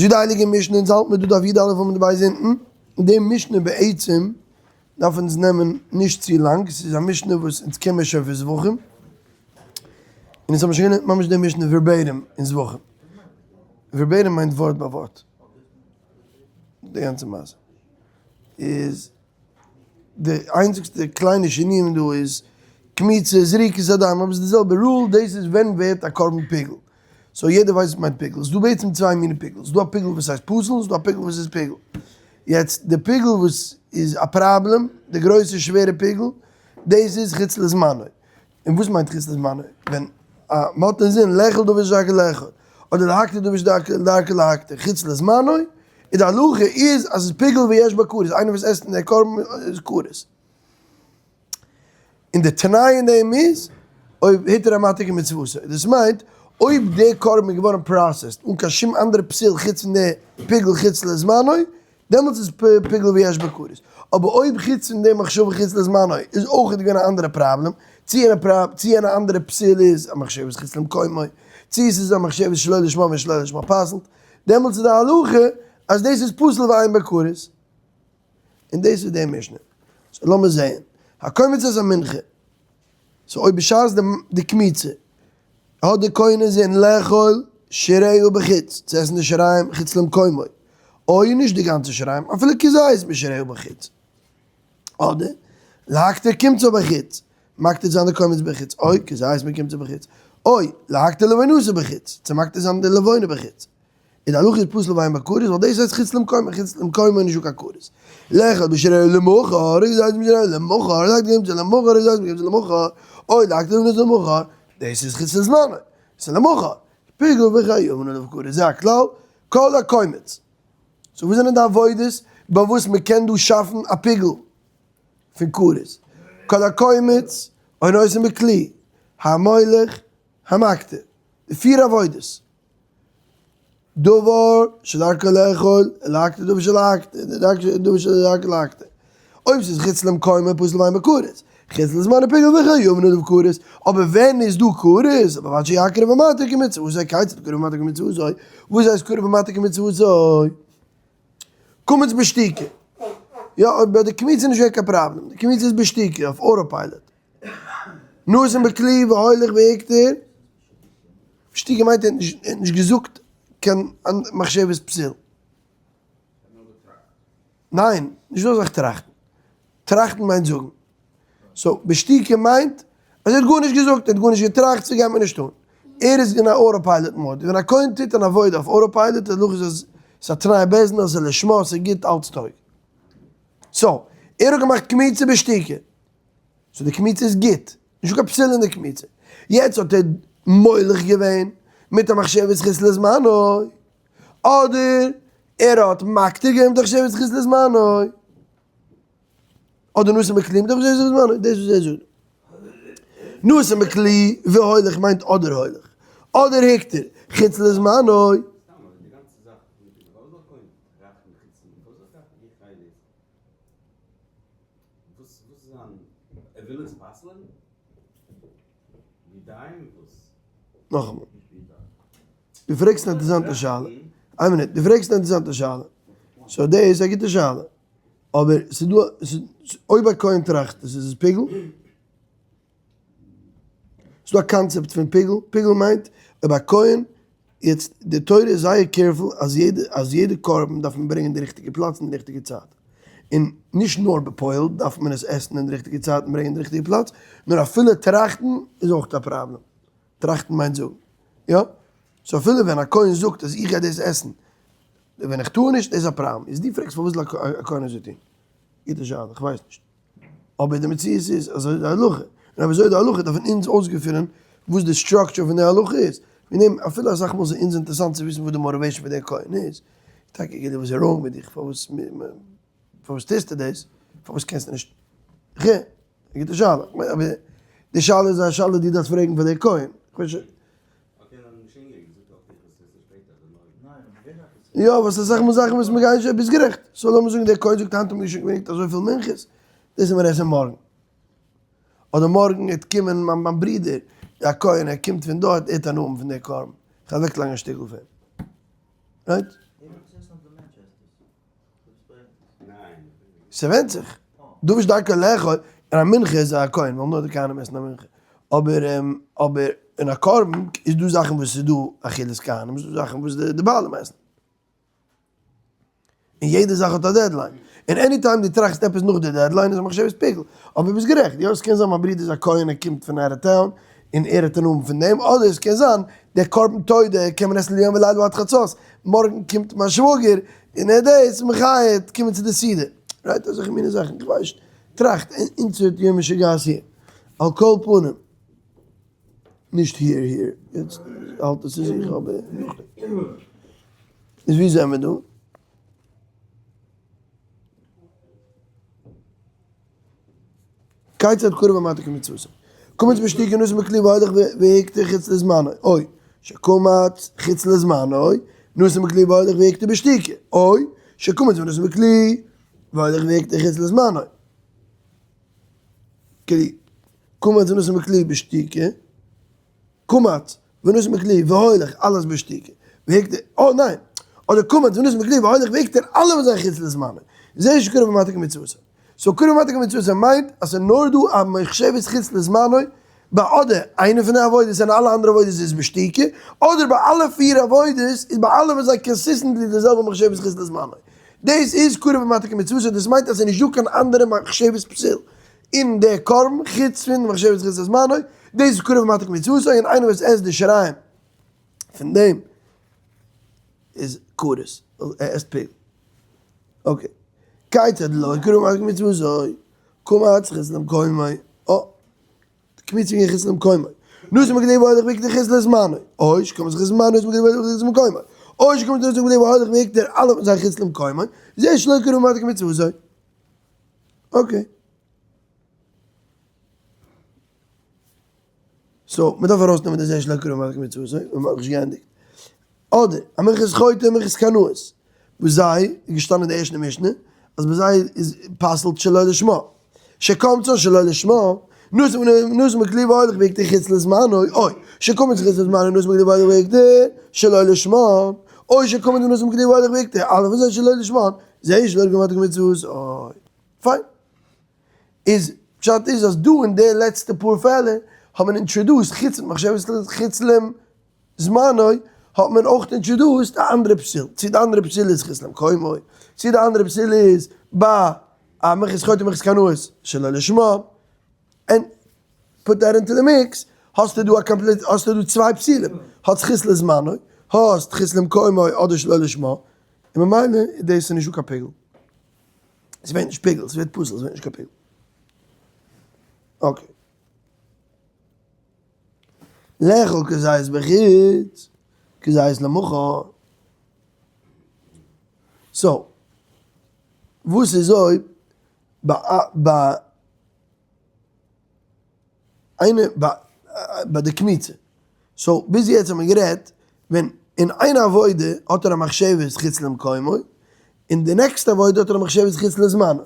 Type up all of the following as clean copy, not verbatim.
זאגט די הייליגע משנה, אונז האלט מיר דא דף י"א עמוד ב' אונטן, און די משנה בעצם דארף אונז נעמען נישט צו לאנג, ס'איז א משנה וואס אונז קען מיר שוין פון זבחים, און אונז האבן שוין געלערנט ממש די משנה verbatim אין זבחים, verbatim מיינט ווארט ביי ווארט, די גאנצע מעשה איז די איינציגסטע קליינע שינויים דא איז קמיצה, זריקת הדם, אבער ס'איז די זעלבע rule, דאס איז ווען ווערט א קרבן פיגול. so יעדער ווייסט וואס מיינט פיגול, ס'דא בעצם צוויי מיני פיגול, ס'דא א פיגול וואס הייסט פסול און ס'דא א פיגול וואס איז פיגול. יעצט די פיגול וואס איז א פראבלעם, די גרויסע שווערע פיגול, דאס איז חוץ לזמנו. און וואס מיינט חוץ לזמנו? ווען א מ'האט אינזין לאכול דבר שדרכו לאכול, אדער להקטיר דבר שדרכו להקטיר, חוץ לזמנו, איז די הלכה איז אז ס'איז פיגול ויש בו כרת, איינער וואס עסט אין די קרבן איז כרת. און די תנאי אין דעם איז אויב היתר המתיר כמצוותו, דאס מיינט אויב די קרבן איז געווארן processed אן קיין שום אנדערע פסול חוץ פון די פיגול חוץ לזמנו, דעמאלטס איז פיגול ויש בו כרת. אבער אויב חוץ פון די מחשבה חוץ לזמנו איז אויך געווען א אנדערע פראבלעם, צו יענע אנדערע פסול איז א מחשבת חוץ למקומו, צו עס איז א מחשבת שלא לשמה ושלא לשמה פסל'ט, דעמאלטס איז די הלכה אז דאס איז פסול ואין בו כרת. און דאס איז די משנה. so לאמיר זעהן. הקומץ את המנחה. so אויב בשעת די קמיצה האט די כהן אינזין לאכול שיריה בחוץ, צו עסן די שיריים חוץ למקומו, אוי נישט די גאנצע שיריים, אפילו כזית משיריה בחוץ. אדער להקטיר קומצו בחוץ, מקטיר זיין די קומץ בחוץ, אוי כזית מקומצו בחוץ, אוי להקטיר לבונתו בחוץ, צו מקטיר זיין די לבונה בחוץ. און די הלכה איז פסול ואין בו כרת, ווייל דאס הייסט חוץ למקומו, חוץ למקומו איז נישטא קיין כרת. לאכול בשיריה למחר, איז הייסט בשיריה למחר, זאגט די גמ' למחר איז הייסט בשיריה למחר, אוי להקטיר לבונתו למחר, דאס איז חוץ לזמנו, ס'איז למחר, פיגול וחייבין עליו כרת, זה הכלל, כל הקומץ. so וואס זענען די עבודות ביי וואס מ'קען דא שאפן א פיגול פון כרת? כל הקומץ, הנותן בכלי, המוליך, המקטיר. די פיר עבודות. דבר שדרכו לאכול, להקטיר דבר שלהקטיר, דבר שדרכו להקטיר. אויב ס'איז חוץ למקומו פסול ואין בו כרת. חוץ לזמנו פיגול וחייבין עליו כרת. אבער ווען איז דא כרת? ובלבד שיקריב המתיר כמצוותו, כיצד קרב ומתיר כמצוותו? וואס הייסט קרב ומתיר כמצוותו? קמץ בשתיקה. יא, אויב ביי די קמיצה איז נישט געווען קיין פראבלעם. די קמיצה איז בשתיקה, אויף auto pilot. נתן בכלי והוליך והקטיר. בשתיקה מיינט ער האט נישט געזאגט קיין מחשבת פסול. ניין, נישט דא אזאך טראכטן. טראכטן מיינט זאגן. so בשתיקה מיינט אז ער האט גארנישט געזאגט, ער האט גארנישט געטראכט, ס'גייט מיר נישט אן. ער איז אין א auto pilot mode. ווען א כהן טוט אן עבודה אויף auto pilot, די הלכה איז אז ס'איז א תנאי בית דין אז ס'איז לשמה, ס'איז גוט, אלץ טויג. so, ער האט געמאכט קמיצה בשתיקה. so די קמיצה איז גוט, נישטא קיין פסול אין די קמיצה. יעצט האט ער מוליך געווען מיט א מחשבת חוץ לזמנו, אדער ער האט מקטיר געווען מיט א מחשבת חוץ לזמנו, אדער נתן בכלי מיט א מחשבת חוץ לזמנו, דאס וואס ער זאגט. נתן בכלי והוליך מיינט אדער הוליך, אדער הקטיר חוץ לזמנו. וואס וואס איז זיין ער וויל עס פסל'ען? ווי דיין וואס? נאכאמאל. דו פרעגסט א אינטערעסאנטע שאלה. איין מינוט, דו פרעגסט א אינטערעסאנטע שאלה. so דאס איז א גוטע שאלה. אבער ס'איז דא, אויב א כהן טראכט עס איז עס פיגול. ס'איז דא א קאנצעפט פון פיגול. פיגול מיינט אויב א כהן יעצט די תורה איז זייער careful אז יעדע אז יעדע קרבן דארף מען ברענגען אין די ריכטיגע פלאץ אין די ריכטיגע צייט, און נישט נאר בפועל דארף מען עס עסן אין די ריכטיגע צייט און ברענגען אין די ריכטיגע פלאץ, נאר אפילו טראכטן איז אויך א פראבלעם, טראכטן מיינט זאגן, יא? so אפילו ווען א כהן זאגט אז איך גיי דאס עסן ווען איך טאר נישט, דאס איז א פראבלעם, איז דו פרעגסט פארוואס זאל א כהן אזוי טון? גוטע שאלה, איך ווייס נישט. אבער די מציאות איז אזוי איז די הלכה, און אויב אזוי איז די הלכה דארפן אונז אויסגעפינען וואס די structure פון די הלכה איז, מיר נעמען אפילו אסאך מאל איז אונז אינטערעסאנט צו וויסן וואס די motivation פון דער כהן איז, טאקע כאילו וואס איז wrong מיט דיך פארוואס פארוואס טוסטו דאס, פארוואס קענסטו נישט, ח א גוטע שאלה, אבער די שאלה איז א שאלה דו דארפסט פרעגן פאר דער כהן. יא, וואס אסאך מאל זאכן וואס מ'גייט נישט, ביסט גערעכט. so לאמיר זאגן דער כהן זאגט היינט האבן מיר שוין געברענגט אזויפיל מנחות, דאס וועלן מיר עסן מארגן. אדער מארגן וועט קומען מיין ברודער א כהן, ער קומט פון דארט, ער וועט הנאה האבן פון דער קרבן, איך וועל אוועקלייגן א שטיקל פון אים. right? ס'ווענדט זיך. דבר שדרכו לאכול, און א מנחה איז א כהן, ווייל נאר די כהנים עסן א מנחה. אבער אבער אין א קרבן איז דא זאכן וואס איז דא אכילת כהנים, איז דא זאכן וואס די בעלים עסן. און יעדע זאך האט א deadline. און any time דו טראכסט עפעס נאך די deadline איז א מחשבת פיגול. אבער ביסט גערעכט, יא עס קען זיין מיין ברודער איז א כהן ער קומט פון out of town און ער האט אן אהנונג פון דעם, אדער עס קען זיין דער קרבן תודה קען מען עסן ליום ולילה עד חצות, מארגן קומט מיין שוואגער און ער דאס מחיה קומען צו די סעודה. right אזעלכע מיני זאכן, איך ווייס נישט, טראכט, insert your משוגעת here. על כל פנים, נישט here here, יעצט האלט עס צו זיך אבער נאכדעם. איז ווי זעמער דא? כיצד קרב ומתיר כמצוותו? קמץ בשתיקה נתן בכלי והולך והקטיר חוץ לזמנו, או שקמץ חוץ לזמנו, נתן בכלי והולך והקטיר בשתיקה, או שקמץ ונתן בכלי והולך והקטיר חוץ לזמנו. כאילו, קמץ ונתן בכלי בשתיקה, קמץ ונתן בכלי והולך אלעס בשתיקה, והקטיר, אה ניין, אדער קמץ ונתן בכלי והולך והקטיר אלע וואס זענען חוץ לזמנו, זה שקרב ומתיר כמצוותו. so קרב ומתיר כמצוותו מיינט אז ס'איז נאר דא א מחשבת חוץ לזמנו ביי אדער איינע פון די עבודות און אלע אנדערע עבודות איז בשתיקה, אדער ביי אלע פיר עבודות איז ביי אלע וואס זיי consistently די זעלבע מחשבת חוץ לזמנו. דאס איז קרב ומתיר כמצוותו, דאס מיינט אז ס'איז נישט דא קיין אנדערע מחשבת פסול אין די קרבן חוץ פון די מחשבת חוץ לזמנו, דאס איז קרב ומתיר כמצוותו, און איינער וואס עסט די שיריים פון דעם איז כרת, ער עסט פיגול. okay. כיצד לא קרב ומתיר כמצוותו, קמץ חוץ למקומו, אה, קמיצה געווען חוץ למקומו. נתן בכלי והולך והקטיר חוץ לזמנו. או שקמץ חוץ לזמנו נתן בכלי והולך והקטיר חוץ למקומו. או שקמץ נתן בכלי והולך והקטיר אלע זיין חוץ למקומו. זה שלא קרב ומתיר כמצוותו. okay. so, מ'דארף ארויסנעמען די זה שלא קרב ומתיר כמצוותו, מיר האבן נאכנישט געענדיגט. אדער, א מנחת חוטא און מנחת קנאות, וואס זיי, איז געשטאנען אין די ערשטע משנה, אז ביי זיי איז פסל'ט שלא לשמה. שקמצן שלא לשמה, נתן בכלי והולך והקטיר חוץ לזמנו, או שקמץ חוץ לזמנו נתן בכלי והולך והקטיר שלא לשמה, או שקמץ ונתן בכלי והולך והקטיר אלע פון זיי שלא לשמה, זה שלא קרב ומתיר כמצוותו. אוי. פיין. איז פשט איז אז דא אין די לעצטע פאר פעלער האט מען introduced חוץ מחשבת חוץ לזמנו האט מען אויך introduced א אנדערע פסול, צו די אנדערע פסול איז חוץ למקומו, צו די אנדערע פסול איז ביי א מנחת חוטא ומנחת קנאות שלא לשמה, and put that into the mix, האסטו דא א complete, האסטו דא צוויי פסולים, האסט חוץ לזמנו, האסט חוץ למקומו אדער שלא לשמה, און ממילא איז דאס נישטא קיין פיגול. עס ווערט נישט פיגול, עס ווערט פסול, עס ווערט נישט קיין פיגול. okay. לאכול כזית בחוץ, כזית למחר. so, וואס איז אויב ביי איינע ביי די קמיצה? so, ביז יעצט האט מען גערעדט ווען אין איין עבודה האט ער א מחשבת חוץ למקומו, אין די next ע עבודה האט ער א מחשבת חוץ לזמנו.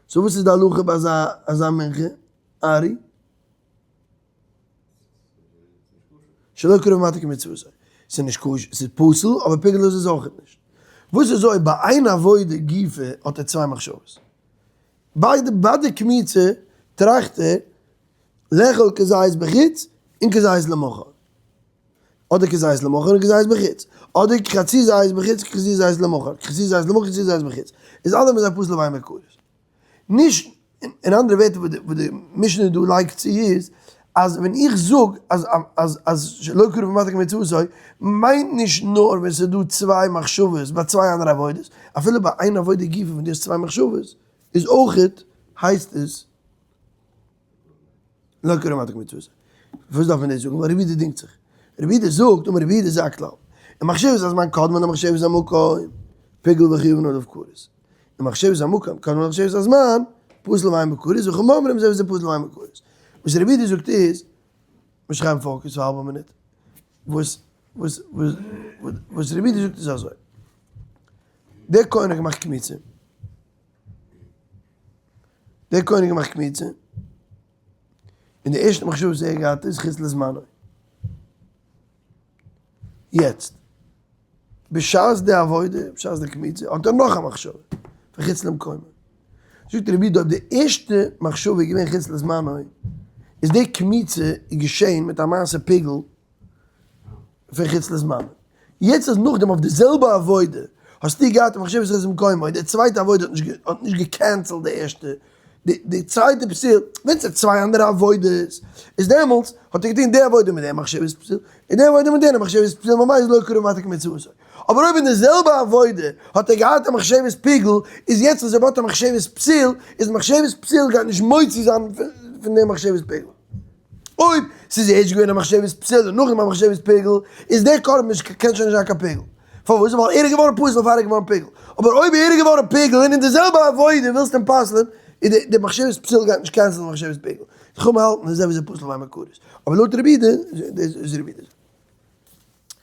so וואס איז די הלכה ביי אזא מנחה, ארי? שלא קרב ומתיר כמצוותו. ס'איז נישט כשר, ס'איז פסול, אבער פיגול איז עס אויכעט נישט. וואס איז אויב ביי איין עבודה גופא האט ער צוויי מחשבות? ביי די ביי די קמיצה טראכט ער לאכול כזית בחוץ און כזית למחר. אדער כזית למחר און כזית בחוץ. אדער חצי זית בחוץ חצי זית למחר. חצי זית למחר חצי זית בחוץ. איז אלע מיט זיי פסול לוויין מקורות. נישט, אין אנדערע ווערטער וואס די משנה דא לייגט צו איז, אז ווען איך זאג אז אז אז שלא קרב ומתיר כמצוותו, מיינט נישט נאר ווען ס'איז דא צוויי מחשבות ביי צוויי אנדערע עבודות, אפילו ביי איין עבודה גופא ווען דו האסט צוויי מחשבות, איז אויכעט הייסט עס לא קרב ומתיר כמצוותו. פארוואס דארף מען דאס זאגן? ווייל רבי יהודה דינגט זיך. רבי יהודה זאגט, אמר רבי יהודה זה הכלל. אין מחשבת הזמן קדמה למחשבת המקום, פיגול וחיובן עליו כרת. אין מחשבת המקום קדמה למחשבת הזמן, פסול ואין בו כרת, וחכמים אומרים זה וזה פסול ואין בו כרת. וואס רבי יהודה זאגט איז, מ'מוז שרייבן focus פאר א האלבע מינוט, וואס וואס וואס רבי יהודה זאגט איז אזוי, דער כהן האט געמאכט קמיצה, דער כהן האט געמאכט קמיצה, און די ערשטע מחשבה וואס ער האט געהאט איז חוץ לזמנו. יעצט, בשעת די עבודה, בשעת די קמיצה, האט ער נאך א מחשבה, פון חוץ למקומו. זאגט רבי יהודה אויב די ערשטע מחשבה איז געווען חוץ לזמנו, איז די קמיצה איז געשען מיט א מעשה פיגול פון חוץ לזמנו. יעצט אז נאכדעם אויף די זעלבע עבודה האסטו געהאט א מחשבת חוץ למקומו, די צווייטע עבודה האט נישט האט נישט געקענסעלט די ערשטע, די צווייטע פסיל, ווען ס'איז צוויי אנדערע עבודות, איז דעמאלטס האט ער געטון די עבודה מיט די מחשבת פסיל, און די עבודה מיט די מחשבת פסיל, ממילא איז לא קרב ומתק מצוותו. אבער אויב אין די זעלבע עבודה האט ער געהאט א מחשבת פיגול, איז יעצט אז ער האט א מחשבת פסיל, איז די מחשבת פסיל גייט נישט מוציא זיין פון די מחשבת פיגול. אויב ס'איז ערשט געווען א מחשבת פסיל און נאכדעם א מחשבת פיגול, איז דער קרבן נישט קען שוין נישט זיין קיין פיגול. פארוואס? ווייל ער איז געווארן פסול פאר ער איז געווארן פיגול. אבער אויב ער איז געווארן פיגול און אין די זעלבע עבודה ווילסטו אים פסל'ען, איז די מחשבת פסיל גייט נישט קענסלען די מחשבת פיגול. די חכמים האלטן אז אזוי פסול ביי מקורות. אבער לויט רבי יהודה איז רבי יהודה.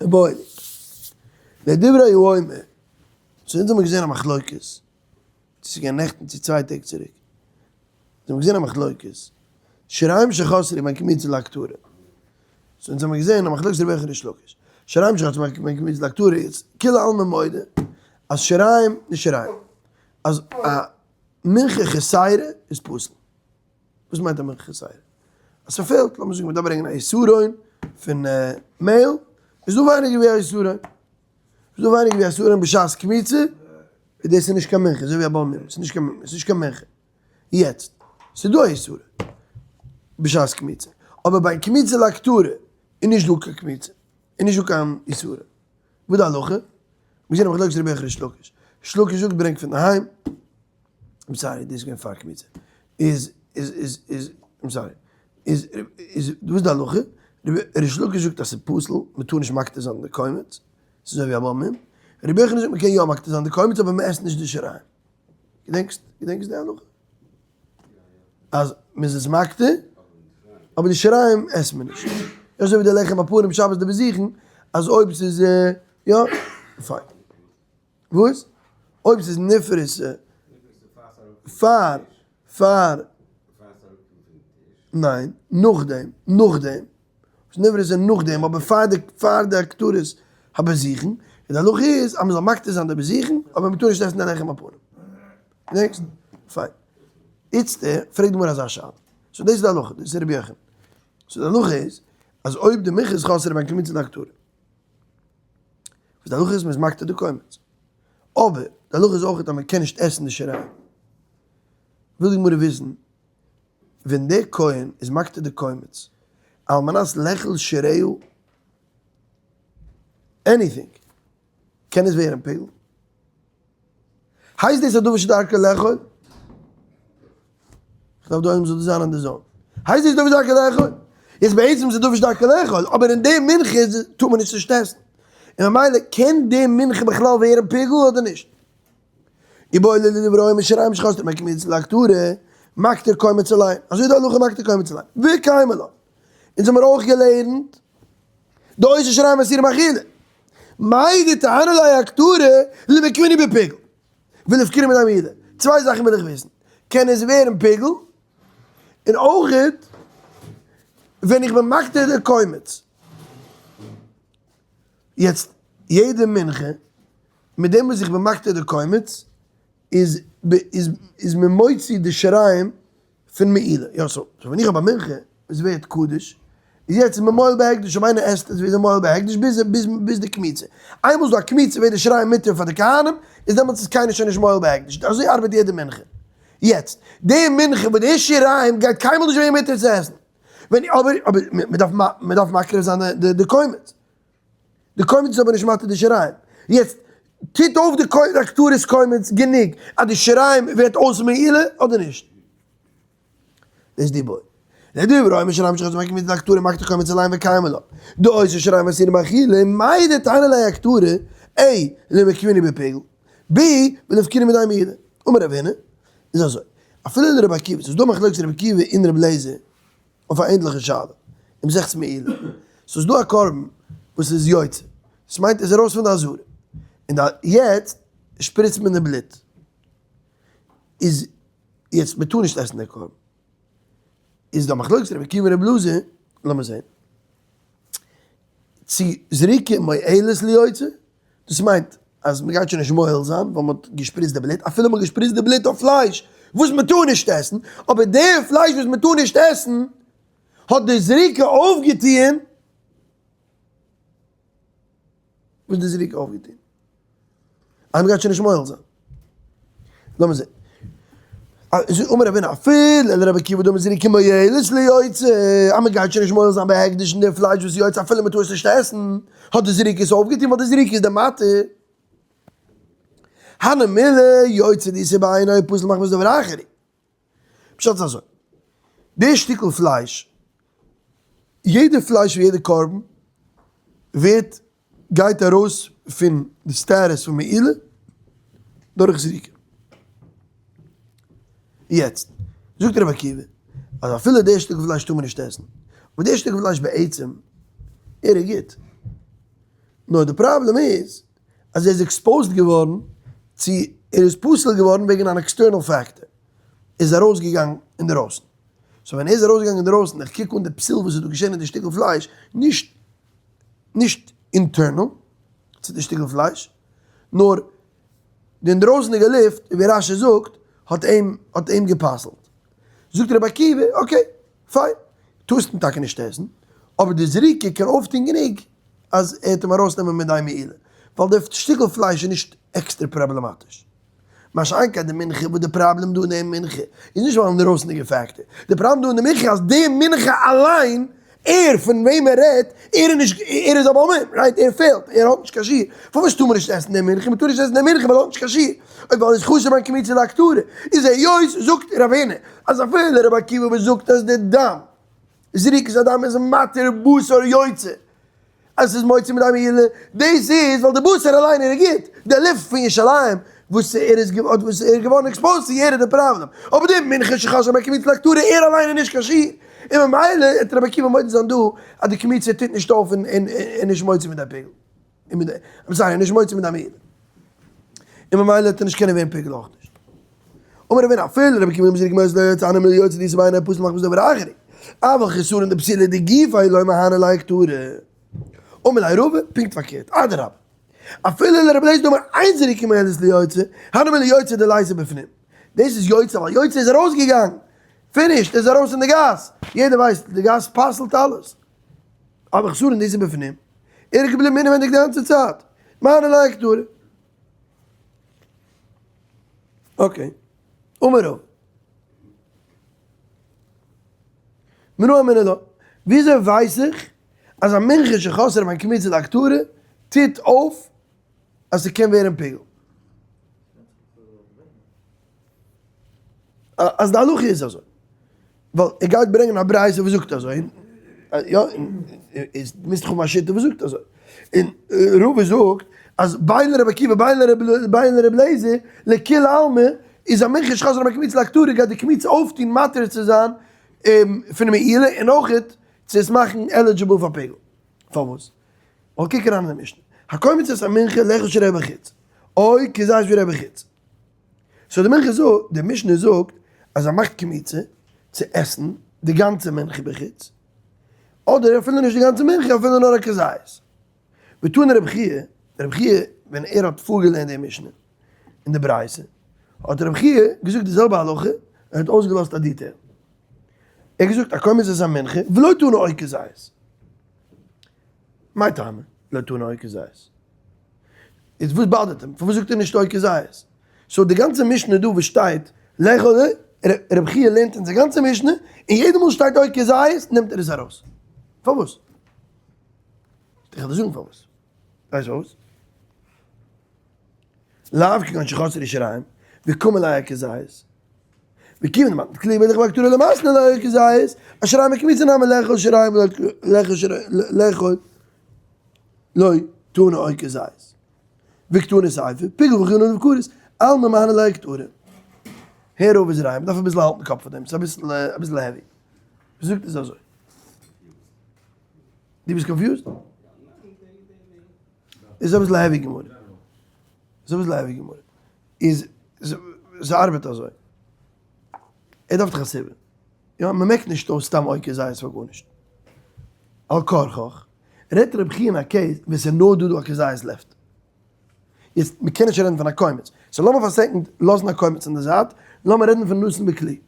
בואי. לדברי הוא אומר, סאו אונז האמיר געזען א מחלוקת, צו ס'איז געווען נעכטן צו צוויי טעג צוריק, אונז האמיר געזען א מחלוקת, שיריים שחסרו בין קמיצה להקטרה, סאו אונז האמיר געזען א מחלוקת רבי יוחנן ריש לקיש, שיריים שחסרו בין קמיצה להקטרה איז כולי עלמא מודה אז שיריים נישט שיריים, אז א מנחה חסירה איז פסול. וואס מיינט א מנחה חסרה? אז ס'פעלט, לאמיר זאגן מ'דארף ברענגען א עשרון פון מעהל, איז דא ווייניגער ווי א עשרון, איז דא ווייניגער ווי א עשרון בשעת קמיצה, איז דאס איז נישט קיין מנחה, אזוי ווי א בעל מום, ס'איז נישט קיין, ס'איז נישט קיין מנחה. יעצט, ס'איז דא א עשרון בשעת קמיצה, אבער ביי קמיצה להקטרה איז נישט דא קיין קמיצה, איז נישט דא קיין עשרון. וואס די הלכה? מיר זענען מחלוקת רבי יוחנן ריש לקיש. ריש לקיש זאגט ברענג פון דערהיים. I'm sorry, דאס איז געווען פאר קמיצה. איז, איז, איז, איז, I'm sorry. איז, איז, וואס איז די הלכה? ריש לקיש זאגט אז ס'איז פסול, מ'טאר נישט מקטיר זיין די קומץ, ס'איז אזוי ווי א בעל מום. רבי יוחנן זאגט מ'קען יא מקטיר זיין די קומץ אבער מ'עסט נישט די שיריים. געדענקסט, געדענקסט די הלכה? אז מ'איז עס מקטיר, אבער די שיריים עסט מען נישט. אזוי ווי די לחם הפנים שבת די בזיכין, אז אויב ס'איז, יא, פיין. וואס? אויב ס'איז נפרסה פאר פאר ניין נאכדעם נאכדעם ס'איז נפרסה נאכדעם אבער פאר די פאר די הקטרת הבזיכין און די הלכה איז אז מ'זאל מקטיר זיין די בזיכין אבער מ'טאר נישט עסן די לחם הפנים. נעקסט. פיין. איצטער פרעגט די גמרא אזא שאלה. סאו דאס איז די הלכה, דאס איז רבי יוחנן. סאו די הלכה איז אז אויב די מנחה איז חסר בין קמיצה להקטרה. וואס די הלכה איז מ'איז מקטיר די קומץ. אבער די הלכה איז אויך אז מ'קען נישט עסן די שיריים. וויל די גמרא וויסן, ווען דער כהן איז מקטיר די קומץ על מנת לאכול שיריה anything, קען עס ווערן פיגול? הייסט דאס א דבר שדרכו לאכול? כ'דארף דא איינעם זאל דא זיין אין די zone. הייסט דאס דבר שדרכו לאכול? איז בעצם איז דבר שדרכו לאכול, אבער אין די מנחה טאר מען נישט נישט עסן. און ממילא קען די מנחה בכלל ווערן פיגול אדער נישט? איבעיא להו לדברי האומר שיריים שחסרו בין קמיצה להקטרה, מקטיר קומץ אליין. אזוי איז די הלכה מקטיר קומץ אליין. וקיימא לן. אונז האמיר אויך געלערנט דעושה שיריים אסורים באכילה. מהו דתיהני ליה הקטרה למוקמינהו בפיגול ולפקינהו מידי מעילה. צוויי זאכן וויל איך וויסן. קען עס ווערן פיגול? און אויכעט ווען איך בין מקטיר די קומץ. יעצט יעדע מנחה מיט דעם וואס איך בין מקטיר די קומץ איז איז מען מוציא די שיריים פון מעילה, יא so ווען איך האב א מנחה וואס ווערט קדוש, איז יעצט איז מען מועל בהקדש, אויב איינער עסט עס ווערט ער מועל בהקדש ביז ביז ביז די קמיצה, איינמאל ס'דא א קמיצה ווערט די שיריים מותר פאר די כהנים, איז דעמאלטס איז קיינער שוין נישט מועל בהקדש, אזוי ארבעט יעדע מנחה. יעצט, די מנחה וואס די שיריים גייט קיינמאל נישט ווערן מותר צו עסן, ווען אבער אבער מען דארף מען דארף מקריב זיין די די קומץ, די קומץ איז אבער נישט מתיר די שיריים. יעצט, טוט אויף די הקטרת קומץ גענוג אז די שיריים ווערט אויס מעילה אדער נישט? דאס איז די בוי. לדברי האומר שיריים שחסרו בין קמיצה להקטרה מקטיר קומץ אליין וקיימא לן. דעושה שיריים אסורים באכילה, מהו דתיהני ליה הקטרה, A. למוקמינהו בפיגול, B. ולפקינהו מידי מעילה. אמר רב הונא, איז אזוי, אפילו לרבי עקיבא, ס'איז דא מחלוקת רבי עקיבא און רבי אליעזר, אויף א ענדליכע שאלה, אין מסכת מעילה, ס'איז דא א קרבן וואס איז יוצא, דאס מיינט ער איז ארויס פון די עזרה, און די יעצט שפריצט מען די בלוט, איז יעצט מען טאר נישט עסן די קרבן, איז דא מחלוקת רבי עקיבא און רבי אלעזר, לאמיר זען, צו זריקה מועלת ליוצא, דאס מיינט אז מען גייט שוין נישט מועל זיין ווייל מען האט געשפריצט די בלוט, אפילו מען האט געשפריצט די בלוט אויף פלייש. וואס מען טאר נישט עסן, אבער די פלייש וואס מען טאר נישט עסן האט די זריקה אויפגעטוען. וואס די זריקה אויפגעטון? אז מ'גייט שוין נישט מוחל זיין. לאמיר זען. אמר רב הונא אפילו לרבי עקיבא דאמר זריקה מועלת ליוצא, אז מ'גייט שוין נישט מוחל זיין ביי הקדש און די פלייש וואס יוצא אפילו מ'טאר עס נישט עסן, האט די זריקה עס אויפגעטון ווייל די זריקה איז די מתיר. הני מילי יוצא דאיתיה בעיניה פסול מחמת דבר אחר. פשט איז אזוי, די שטיקל פלייש, יעדע פלייש פון יעדע קרבן ווערט גייט ארויס פון די status פון מעילה דורך זריקה. יעצט זאגט רבי עקיבא אז אפילו די שטיקל פלייש טאר מען נישט עסן, אבער די שטיקל פלייש בעצם ער איז גוט, נאר די פראבלעם איז אז ער איז exposed געווארן צו ער איז פסול געווארן וועגן אן external factor, איז ארויסגעגאנגען אינדערויסן. so ווען ער איז ארויסגעגאנגען אינדערויסן, איך קוק אן די פסול וואס איז דא געשען אין די שטיקל פלייש, נישט נישט internal צו די שטיקל פלייש, נאר די אינדרויסנדיגע לופט, ווי רש"י זאגט, האט אים האט אים גע'פסל'ט. זאגט רבי עקיבא, okay, fine, טארסט אים טאקע נישט עסן, אבער די זריקה קען אויפטון גענוג אז ער וועט אים ארויסנעמען מיט דיין מעילה, ווייל די שטיקל פלייש איז נישט עקסטער פראבלעמאטיש. מה שאין כן די מנחה, וואס די פראבלעם דא אין די מנחה איז נישט ווייל אינדערויסנדיגע factor, די פראבלעם דא אין די מנחה אז די מנחה אליין, ער פון וועם ער רעדט, ער איז נישט, ער איז א בעל מום, right? ער פעלט, ער האט נישט קיין שיעור. פארוואס טאר מען נישט עסן די מנחה? מען טאר נישט עסן די מנחה ווייל ער האט נישט קיין שיעור. אויב ווייל ער איז חסר בין קמיצה להקטרה, איז היות זאגט רב הונא אז אפילו רבי עקיבא וואס זאגט אז די דם, זריקת הדם איז מתיר בשר יוצא, אז ס'איז מוציא מידי מעילה, דאס איז ווייל די בשר אליין איז גוט, די לופט פון ירושלים וואס ער איז וואס ער איז געווארן exposed צו ער איז די פראבלעם, אבער די מנחה שחסרה בין קמיצה להקטרה ער אליין איז נישט קיין שיעור, און ממילא וועט רבי עקיבא מודה זיין דא אז די קמיצה טוט נישט אויף און און נישט מוציא מידי פיגול, און מיט די, I'm sorry, נישט מוציא מידי מעילה, און ממילא וועט ער נישט קענען ווערן פיגול אויך נישט. אמר רב הונא אפילו רבי עקיבא מזריק מות לא יוצא הני מילי יוצא דאיתיה בעיניה פסול מחמת דבר אחר אבל חסרון דפסוליה דגופיה לא מהני ליה הקטרה. אמר ליה רבא, פונקט פארקערט, אדרבה, אפילו לרבי אליעזר דאמר אין זריקה מועלת ליוצא, הני מילי יוצא דליתיה בפנים. דאס איז יוצא ווייל יוצא איז ארויסגעגאנגען, finished, ער איז ארויס אין די גאס, יעדער ווייסט די גאס פסל'ט אלעס. אבל חסרון דאיתיה בפנים, ער איז געבליבן אינעווענדיג די גאנצע צייט, מהני ליה הקטרה. okay. אמר רבא. מנא אמינא לה. וויאזוי ווייס איך אז א מנחה שחסרה בין קמיצה להקטרה טוט אויף אז ס'קען ווערן פיגול? אז די הלכה איז אזוי. ווייל ער גייט ברענגען א ברייתא וואס זאגט אזוי, יא, איז מוזט דאך האבן א שיטה וואס זאגט אזוי. און רבא זאגט אז בין לרבי עקיבא בין לרבי אליעזר לכולי עלמא איז א מנחה שחסרה בין קמיצה להקטרה גייט די קמיצה אויפטון מתיר צו זיין פון מעילה און אויכעט צו עס מאכן eligible פאר פיגול. פארוואס? ווייל קוק אריין אין די משנה. הקומץ את המנחה לאכול שיריה בחוץ. או כזית שיריה בחוץ. so די מנחה זאגט, די משנה זאגט אז ער מאכט קמיצה צו עסן די גאנצע מנחה בחוץ, אדער אפילו נישט די גאנצע מנחה אפילו נאר א כזית. ותני רבי חייא, רבי חייא ווען ער האט פארגעלערנט די משנה אין די ברייתא, האט רבי חייא געזאגט די זעלבע הלכה, ער האט אויסגעלאזט א detail. ער האט געזאגט הקומץ את המנחה ולא תנא או כזית. מאי טעמא לא תנא או כזית? איז וואס באדערט אים? פארוואס זאגט ער נישט או כזית? so די גאנצע משנה דא וואס שטייט לאכול רבי חייא לערנט אונז די גאנצע משנה און יעדע מאל שטייט או כזית נעמט ער עס ארויס. פארוואס? איך וועל דיר זאגן פארוואס. ווייסט פארוואס? לאו כגון שחסרו שיריים וקמו ליה כזית. וכיוון דמתני כלי מלך בהקטרה לא מתני ליה כזית, אשיריים הקמיצה נמי לאכול שיריים לאכול לא תנא או כזית. וקתני סיפא, פיגול וחייבין עליו כרת, אלמא מהני ליה הקטרה. הער אויף איז ריין, מ'דארף אביסל האלטן קאפ פאר דעם, ס'איז אביסל אביסל heavy. זאגט עס אזוי. דו ביסט confused? איז אביסל heavy גמרא. איז אביסל heavy גמרא. איז ס'ארבעט אזוי. ער דארף דאך א סיבה. יא, מ'מעקט נישט אויס סתם או כזית פאר גארנישט. על כרחך. רעדט רבי חייא אין א case ווען ס'איז נאר דא דא א כזית left. יעצט מ'קען נישט רעדן פון א קומץ, so לאמיר פאר א second לאזן א קומץ אין די זייט, לאמיר רעדן פון נתן בכלי.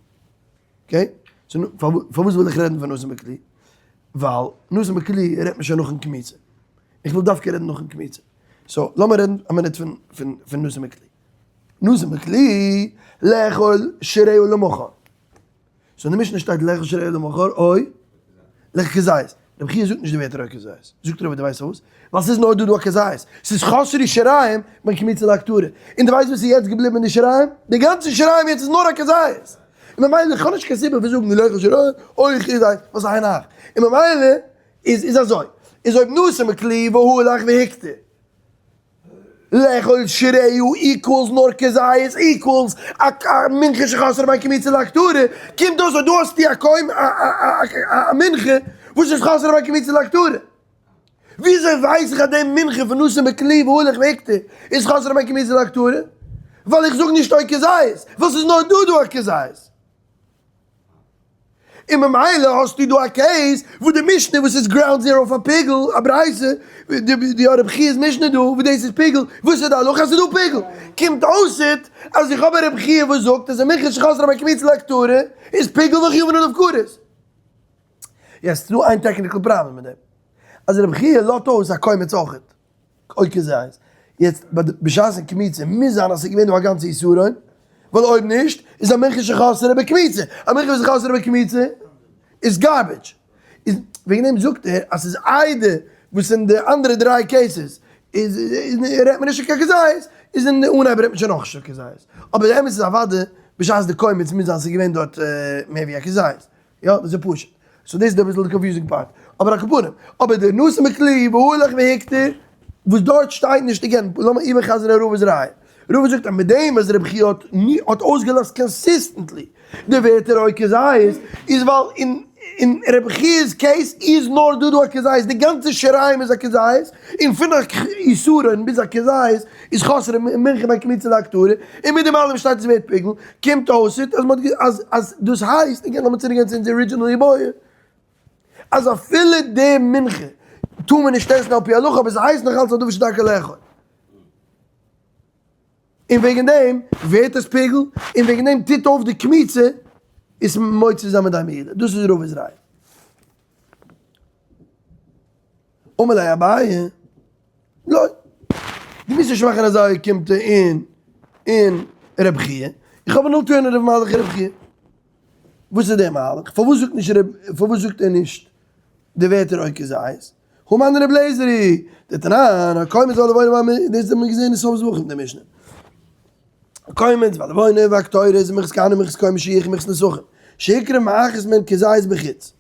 Okay? So פארוואס וויל איך רעדן פון נתן בכלי? ווייל נתן בכלי רעדט מען שוין נאכן קמיצה. איך וויל דווקא רעדן נאכן קמיצה. So לאמיר רעדן א מינוט פון פון פון נתן בכלי. נתן בכלי לאכול שיריה למחר. So אין די משנה שטייט לאכול שיריה למחר או לאכול כזית. רבי חייא זאגט נישט די ווערטער או כזית. זאגט רבא דו ווייסט פארוואס? ווייל ס'איז נאר דא דא א כזית. ס'איז חסרו שיריים בין קמיצה להקטרה. און דו ווייסט וואס איז יעצט געבליבן אין די שיריים? די גאנצע שיריים יעצט איז נאר א כזית. און ממילא איך האב נישט קיין סיבה פון זאגן לאכול שיריים או כזית. וואס היינו הך. און ממילא איז איז אזוי. איז אויב נתן בכלי והלך והקטיר. לאכול שיריה equals נאר כזית equals א מנחה שחסרה בין קמיצה להקטרה, קומט אויס אז דא האסטו א קוים א מנחה וואס איז חסרה בין קמיצה להקטרה. וויאזוי ווייס איך אז די מנחה פון נתן בכלי והלך והקטיר איז חסרה בין קמיצה להקטרה? ווייל איך זאג נישט או כזית, ווייל ס'איז נאר דא דא א כזית. און ממילא האסטו דא א case וואו די משנה וואס איז ground zero פאר פיגול, א ברייתא, די רב חיא'ס משנה דא וואו דאס איז פיגול, וואס איז די הלכה אז ס'איז דא פיגול? קומט אויסעט אז איך האב א רב חייא וואס זאגט אז א מנחה שחסרה בין קמיצה להקטרה איז פיגול וחייבין עליו כרת. יעצט ס'דא איין technical problem מיט דעם, אז רב חייא לאזט אויס א קומץ אויכעט. או כזית. יעצט ביי די בשעת'ן קמיצה מוז זיין אז ס'איז געווען דא א גאנצע יתרון, ווייל אויב נישט איז א מנחה שחסרה בקמיצה, א מנחה וואס איז חסרה בקמיצה איז garbage. איז וועגן דעם זאגט ער אז ס'איז איידער וואס אין די אנדערע דריי cases איז רעדט מען נישט קיין כזית, איז אין די אנהייב רעדט מען שוין אויך נישט קיין כזית. אבער די אמת איז אוודאי בשעת די קומץ מוז זיין ס'איז געווען דארט מער ווי א כזית. יא, דאס איז פשוט. So דאס איז אביסל די confusing part. אבער על כל פנים, אבער די נתן בכלי והלך והקטיר, וואס דארט שטייט נישט, again, לאמיר איבערחזר'ן רבא'ס ראיה. רבא זאגט אז מיט דעם וואס רבי חייא האט האט אויסגעלאזט consistently די ווערטער או כזית, איז ווייל אין אין רבי חיא'ס case איז נאר דא דא א כזית, די גאנצע שיריים איז א כזית, און פון א יתרון ביז א כזית איז חסרה מנחה בין קמיצה להקטרה, און מיט דעם אלעם שטייט עס ווערט פיגול, קומט אויס אז מ'האט אז אז דאס הייסט, again לאמיר צוריק גיין צו אונזער original איבעיא, אז אפילו די מנחה טאר מען נישט עסן על פי הלכה אבער ס'הייסט נאך אלץ א דבר שדרכו לאכול. און וועגן דעם ווערט עס פיגול, און וועגן דעם טוט אויף די קמיצה עס מוציא זיין מידי מעילה, דאס איז רבא'ס ראיה. אמר ליה אביי, לא, דו מוזט נישט מאכן אזא אוקימתא אין אין רב חייא, איך האב אן alternative מהלך אין רב חייא. וואס איז דער מהלך? פארוואס זאגט נישט רב, פארוואס זאגט ער נישט די ווערטער או כזית? הא מני רב לעזער היא, דתנן, הקומץ והלבונה והמ, דאס האט מען געזען אין סוף זבחים די משנה. הקומץ והלבונה והקטורת ומנחת כהנים ומנחת כהן משיח ומנחת נסכים, שהקריב מאחת מהן כזית בחוץ.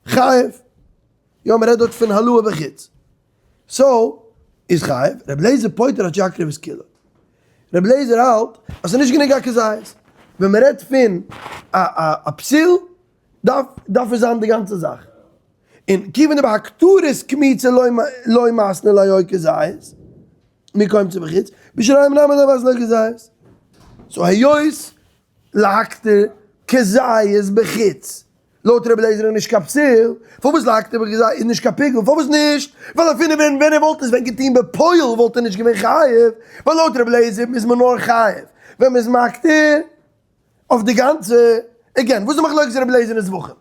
חייב. יא מ'רעדט דארט פון העלאה בחוץ. so איז חייב, רבי אליעזר פוטר עד שיקריב את כולה. רבי אליעזר האלט אז ס'איז נישט גענוג א כזית. ווען מ'רעדט פון א א פסול דארף דארף עס זיין די גאנצע זאך. און כיוון דבהקטרת קמיצה לא לא מתני ליה או כזית, מקומצו בחוץ, בשיריים נמי לא מתני ליה כזית. so היות להקטיר כזית בחוץ. לויט רבי אליעזר איז נישט קיין פסול, פארוואס להקטיר בכזית איז נישט קיין פיגול, פארוואס נישט? ווייל אפילו ווען ווען ער וואלט עס ווען געטון בפועל וואלט ער נישט געווען חייב, ווייל לויט רבי אליעזר איז מען נאר חייב ווען מען איז מקטיר אויף די גאנצע, again וואס איז די מחלוקת רבי אליעזר אין זבחים?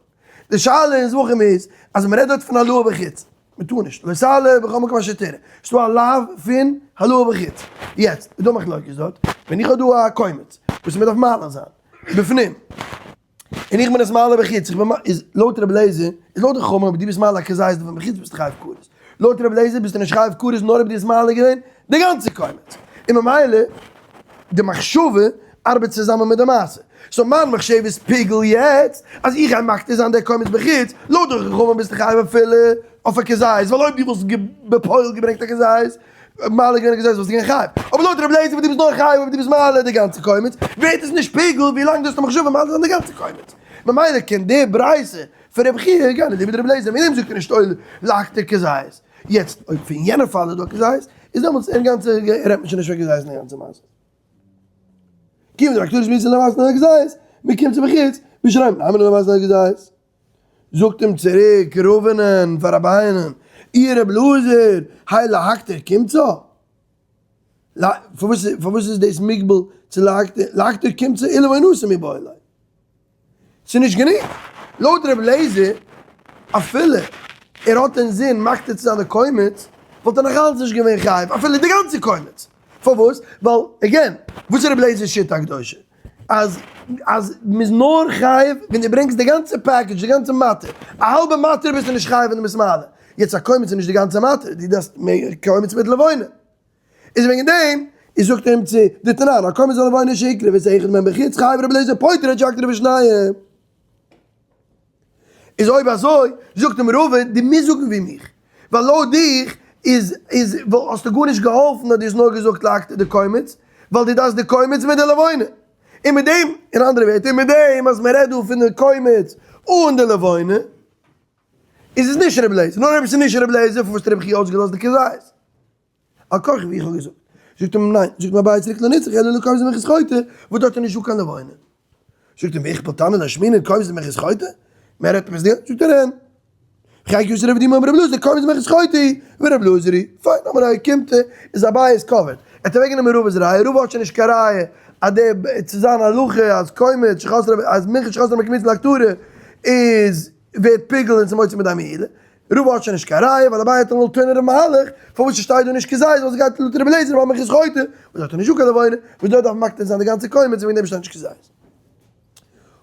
די שאלה אין זבחים איז אז מען רעדט דארט פון העלאה בחוץ, מען טאר נישט, לא תעלה בכל מקום אשר תראה, ס'דא א לאו פון העלאה בחוץ, יעצט איז דא מחלוקת דארט, ווען איך האב דא א קומץ וואס מען דארף מעלה זיין בפנים, און איך בין עס מעלה בחוץ, איך בין איז לויט רבי אליעזר, איז לויט די חכמים אויב דו ביסט מעלה א כזית דערפון בחוץ ביסטו חייב כרת, לויט רבי אליעזר ביסטו נישט חייב כרת נאר אויב דו האסט מעלה געווען די גאנצע קומץ, און ממילא די מחשבה ארבעט צוזאמען מיט די מעשה, so מיין מחשבה איז פיגול יעצט אז איך גיי מקטיר זיין די קומץ בחוץ, לויט די חכמים ביסטו חייב אפילו אויף א כזית, ווייל אויב דו וואלסט בפועל געברענגט א כזית, מעלה געווען א כזית וואלסטו געווען חייב, אבער לויט רבי אליעזר וואס דו ביסט נאר חייב אויב דו ביסט מעלה די גאנצע קומץ, ווערט עס נישט פיגול ווילאנג דו האסט א מחשבה מעלה זיין די גאנצע קומץ. ממילא קען די ברייתא פון רבי חייא גיין אליבא דרבי אליעזר, וועגן דעם זאגט ער נישט אוי להקטיר כזית. יעצט אויב פון יענע פאל איז דא כזית, איז דעמאלטס אין גאנצע רעדט מען שוין נישט פון כזית אין די גאנצע מעשה. כיוון דהקטרת קמיצה לא מתני ליה כזית, מקומצו בחוץ, בשיריים נמי לא מתני ליה כזית. זאגט אים צוריק רבינ'ען פאר אביי'נען, אי רב אלעזר, האי להקטיר קומצא? פארוואס איז דאס מוגבל צו להקטיר? להקטיר קומט צו אילו ואינוסי מיבעי ליה. ס'איז נישט גענוג. לויט ר' אליעזר, אפילו ער האט אינזין מקטיר צו זיין די קומץ, וואלט ער נאכאלץ נישט געווען חייב אפילו די גאנצע קומץ. פארוואס? ווייל, again, וואס איז ר' אליעזר'ס שיטה הקדושה? אז אז מ'איז נאר חייב ווען דו ברענגסט די גאנצע package, די גאנצע מטה. א האלבע מטה ביסטו נישט חייב ווען דו ביסט מעלה. יעצט א קומץ איז נישט די גאנצע מטה, דו דארפסט קומץ מיט לבונה. איז וועגן דעם איז זאגט ער אים צו דתנן, הקומץ והלבונה שהקריב את האחד מהם בחוץ חייב רבי אליעזר פוטר עד שיקטיר בשניהם. איז אויב אזוי זאגט אים רבא דו מוזט זאגן ווי מיך, ווייל לויט דיך איז איז האסטו גארנישט געהאלפן אז דו האסט נאר געזאגט להקטיר די קומץ, ווייל דו דארפסט די קומץ מיט די לבונה. און מיט דעם, אין אנדערע ווערטער, מיט דעם אז מען רעדט דא פון די קומץ אן די לבונה, איז עס נישט רבי אליעזר, נאר אויב עס איז נישט רבי אליעזר פארוואס האט רבי חייא אויסגעלאזט די כזית? על כרחך ווי איך האב געזאגט. זאגט אים ניין, זאגט אים אביי צוריק לא נצרך אלא לקומץ דמנחת חוטא, וואס דארט איז נישט דא קיין לבונה. זאגט אים ואיך פלטנא להשמינן קומץ דמנחת חוטא? מען רעדט עפעס דיר? זאגט ער אין. וכי כי אתא רב דימי אמר רבי אלעזר קומץ דמנחת חוטא ורבי אלעזר היא. פיין, אמר אביי קומט איז אביי איז covered. ער האט אוועקגענומען רבא'ס ראיה, רבא האט שוין נישט קיין ראיה אז די צו זיין הלכה אז קומץ שחסרה אז מנחת שחסרה מקמיצין להקטרה איז ווערט פיגול און ס'מוציא מידי מעילה. רבא האט שוין נישט קיין ראיה ווייל אביי האט אן alternative מהלך פארוואס ס'שטייט דא נישט כזית ווייל ס'גייט לויט רבי אליעזר ווייל מנחת חוטא וואס דארט איז נישטא קיין לבונה וואס דארט דארף מקטיר זיין די גאנצע קומץ וועגן דעם שטייט נישט כזית.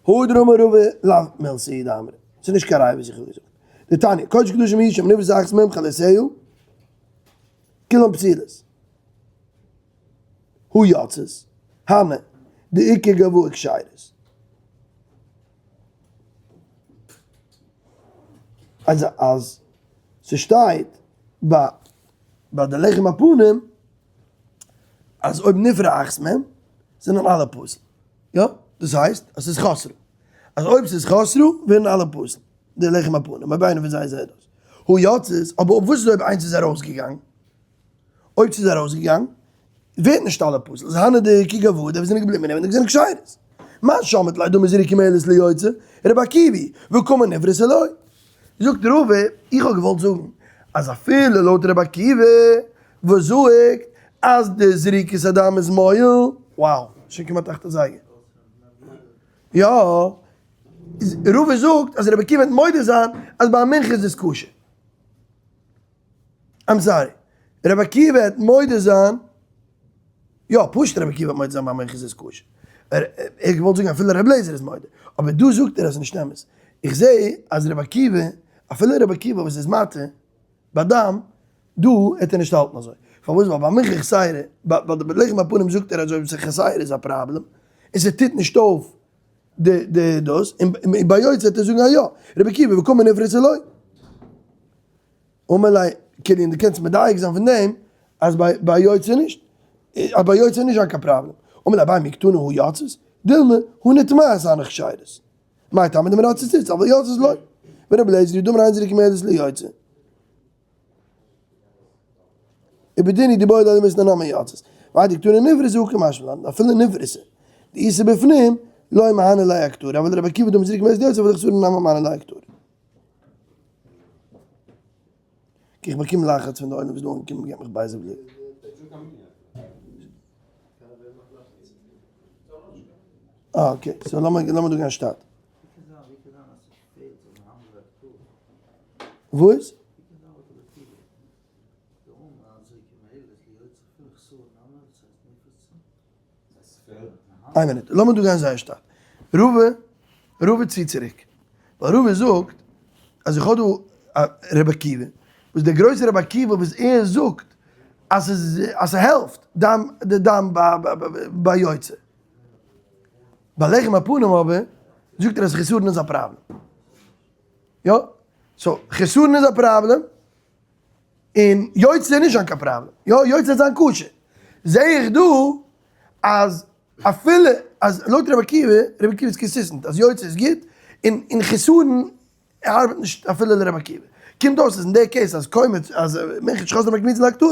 הדר אמר רבא לאו מילתא היא דאמרי ס'איז נישט קיין ראיה וואס איך האב געזאגט. דתניא, קודש קדשים הוא שאם נפרסה אחת מהם חלותיה כולן פסולות. הא יצאת, הני, דאיכא גואי כשרות. אז אז ס'שטייט ביי ביי די לחם הפנים אז אויב נפרע אחת מהם זענען אלע פסול, יא? דאס הייסט אז ס'איז חסרו, אז אויב ס'איז חסרו ווערן אלע פסול, די לחם הפנים, אויב איינער פון זיי זעהט דאס, הא יצאת, אבער וואס איז אויב איינס איז ארויסגעגאנגען? אויב ס'איז ארויסגעגאנגען ווערט נישט אלע פסול, איז הני דאיכא גואי די וואס זענען געבליבן אינעווייניג זענען כשרות. מאן שמעת ליה דאמר זריקה מועילת ליוצא, רבי עקיבא, וקאמר נפרסה לא. זאגט רבא, איך האב געוואלט זאגן אז אפילו לויט רבי עקיבא וואס זאגט אז די זריקת הדם איז מועיל, wow, שוין כמעט אכט אזייגער. יא, רבא זאגט אז רבי עקיבא וועט מודה זיין אז ביי א מנחה איז עס כשר. I'm sorry. רבי עקיבא וועט מודה זיין, יא, פשוט רבי עקיבא וועט מודה זיין ביי מנחה איז כשר. ער האט געוואלט זאגן אפילו רבי אליעזר איז מודה. אבער דא זאגט ער אז ס'איז נישט אמת. איך זע אז רבי עקיבא, אפילו רבי עקיבא וואס איז מתיר ביי דם, דא וועט ער נישט האלטן אזוי. פארוואס? ווייל ביי מנחה חסרה, ביי די לחם הפנים זאגט ער אז אויב ס'איז חסרה איז א פראבלעם, און ס'טוט נישט אויף די די דאס, און ביי יוצא וועט ער זאגן אז יא. רבי עקיבא וקאמר נפרסה לא. אמר ליה, כאילו און דו קענסט מדייק זיין פון דעם אז ביי ביי יוצא נישט, אז ביי יוצא איז נישט זיין קיין פראבלעם. אמר ליה אביי מי קתני הא יצאת, דילמא הא נטמאת הנך כשרות. מאי טעמא דמרצת ציץ אבל יצאת לא. ורבי אליעזר היא דאמר אין זריקה מועילת ליוצא. ובדין הוא דאיבעי ליה למיתני נמי יצאת. והאי דקתני נפרסה הא קא משמע לן, אפילו נפרסה דאיתא בפנים לא מהני ליה אקטורי, אבל רבי עקיבא דאמר זריקה מועילת ליוצא אבל לחסרון נמי מהני ליה אקטורי. איך באקום לחץ פון די עולם וואס דא אנגעקומען געבט מיך בייזע בליק. אה okay, so לאמיר לאמיר דא גיין שטאט. וואס? איין מינוט, לאמיר דא גיין זייער שטאט. רבא, רבא ציט צוריק. ווייל רבא זאגט אז איך האב דא א רבי עקיבא, וואס דער גרויסער רבי עקיבא וואס ער זאגט אז ס'איז אז ס'העלפט דם די דם ביי יוצא. ביי לחם הפנים אבער זאגט ער אז חסרון איז א פראבלעם. יא, so חסרון איז א פראבלעם. און יוצא איז נישט זיין קיין פראבלעם, יא יוצא איז זיין כשר, זעה איך דא אז אפילו אז לויט רבי עקיבא, רבי עקיבא איז consistent אז יוצא איז גוט, און און חסרון ארבעט נישט אפילו לרבי עקיבא, קומט אויס אז אין די case אז קומץ אז מנחת שחסרה מקמיצין להקטרה,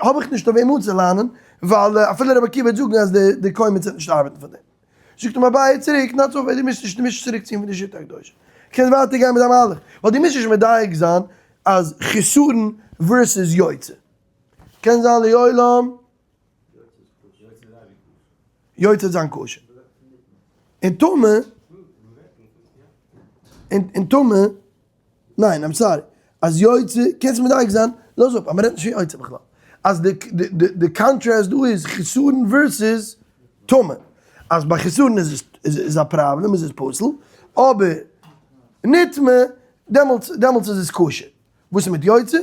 האב איך נישט אויף וועם אנצולאנען, ווייל אפילו רבי עקיבא וועט זאגן אז די קומץ וועט נישט ארבעטן פאר דעם. זאגט אים אביי צוריק, not so, דו מוזט נישט, דו מוזט נישט צוריק ציען פון די שיטה הקדושה, קענסט ווייטער גיין מיט דיין מהלך, ווייל דו מוזט נישט מדייק זיין אז חסרון versus יוצא, קען זיין לעולם. יוצא זיין כשר. און טמא, און טמא, ניין I'm sorry, אז יוצא, קענסט מדייק זיין, לאז אפ, אז מ'רעדט נישט פון יוצא בכלל. אז די contrast דא איז חסרון versus טמא. אז ביי חסרון איז עס א פראבלעם, איז עס פסול, אבער נטמא, דעמאלטס איז עס כשר. וואס איז מיט יוצא?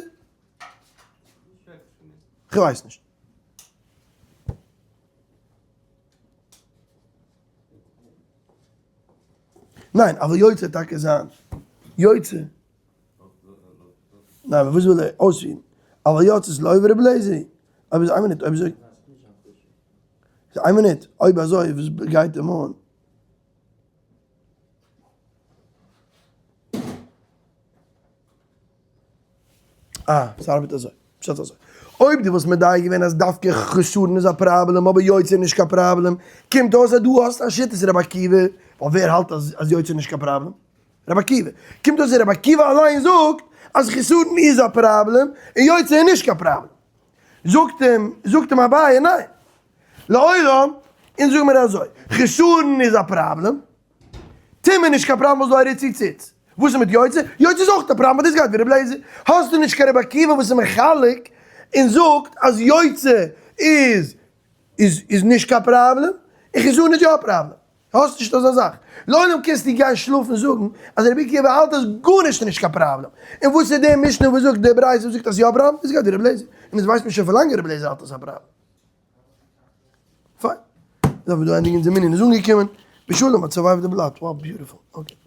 כ'ווייס נישט. ניין, אבער יוצא טאקע זיין יוצא. ניין, וואס וויל ער אויספירן? אבל יוצא איז לא רבי אליעזר. אויב איז איין מינוט, אויב אזוי. איין מינוט, אויב אזוי וואס גייט אים אן? אה, ס'ארבעט אזוי. פשט אזוי. אויב דו וואלסט מדייק געווען אז דווקא חסרון איז א פראבלעם אבער יוצא איז נישט קיין פראבלעם, קומט אויס אז דו האסט א שיטת רבי עקיבא, ווייל ווער האלט אז אז יוצא איז נישט קיין פראבלעם? רבי עקיבא. קומט אויס אז רבי עקיבא אליין זאגט אז חסרון איז א פראבלעם און יוצא איז נישט קיין פראבלעם. זאגט אים, זאגט אים אביי ניין. לעולם, אונז זאגן מיר אזוי, חסרון איז א פראבלעם, טומאה איז נישט קיין פראבלעם וואס דא א ריצי ציץ. וואס איז מיט יוצא? יוצא איז אויך א פראבלעם באט דאס גייט ווי רבי אליעזר. האסטו נישט קיין רבי עקיבא וואס איז מחלק און זאגט אז יוצא איז איז איז נישט קיין פראבלעם און חסרון איז יא א פראבלעם. האסט נישט אזא זאך. לעולם קענסטו גיין שלאפן זאגן אז רבי עקיבא האלט אז גארנישט איז נישט קיין פראבלעם. און וואס איז די משנה וואס זאגט די ברייתא וואס זאגט אז יא פראבלעם? דאס גייט ווי רבי אליעזר. און דאס ווייסט מען שוין פון לאנג אז רבי אליעזר האלט אז ס'איז א פראבלעם. פיין. דארף מען דא ענדיגן אונזער מנין איז אנגעקומען. בשלום האט survive ט די בלאט. Wow beautiful. Okay.